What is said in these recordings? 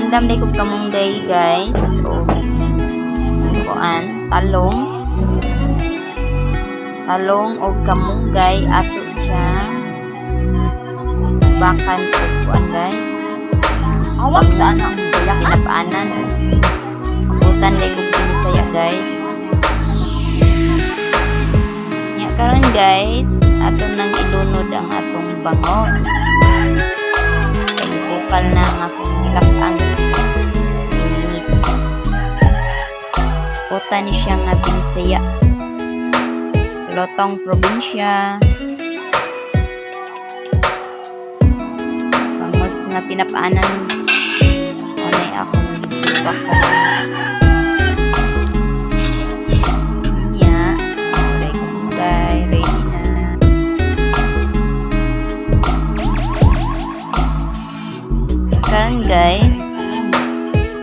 Andam day kog kamunggay, guys. O kuan, talong. Talong og kamunggay ato siya subakan og kuan, guys. Awak daan ang bayakan. Tinapaanan. Utan day kog binisaya, guys. Nya karon, guys, ato nang ilunod ang atong bangos. Kay bukal na ang akong gilak-an. Init. Utan ni siya nga binisaya. Lotong probinsya. Bangos nga tinapaanan. Unay akong gisubak karon. Nya, okay kamunggay, ready na. Karon, guys,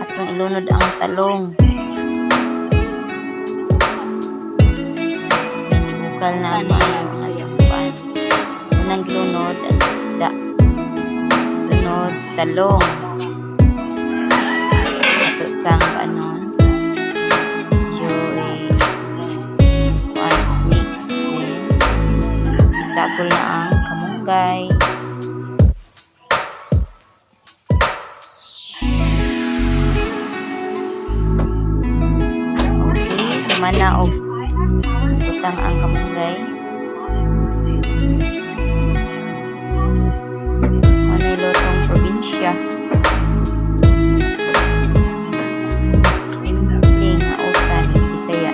atong ilunod ang talong. Bukal na ang Sana mga Bisaya. kuan. Unang gilunod ang isda. Sunod talong. Ato sang anon. Medyo kuan, mix then isagol na ang kamunggay. Okay, sumana og butang ang kamunggay. Manay lotong probinsya. Simple nga utan Bisaya.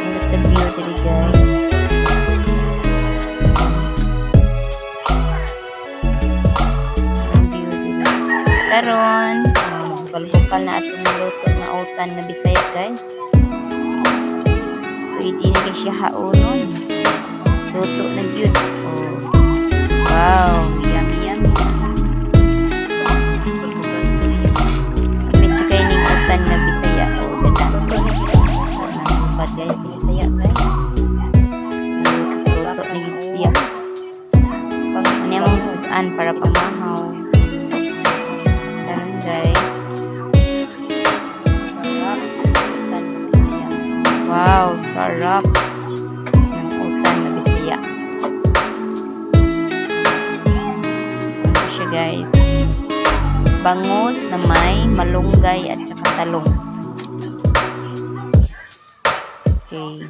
Look at the view diri, guys. Ang view diri. Karon, bukal-bukal na atong niluto nga utan nga Bisaya, guys. Pwede na kay siya haonon. Luto na gyud. Oh. Wow, yummy yummy. Medyo kay ning utan nga Bisaya. Oh, dala. Bad, guys, Bisaya, guys. Luto na gyud siya. Ano yung sudan para pamahaw. Karon, guys. Sarap sa utan na Bisaya. Wow, sarap ng utan na Bisaya. Ano siya, guys? Bangus na may malunggay at saka talong. Okay.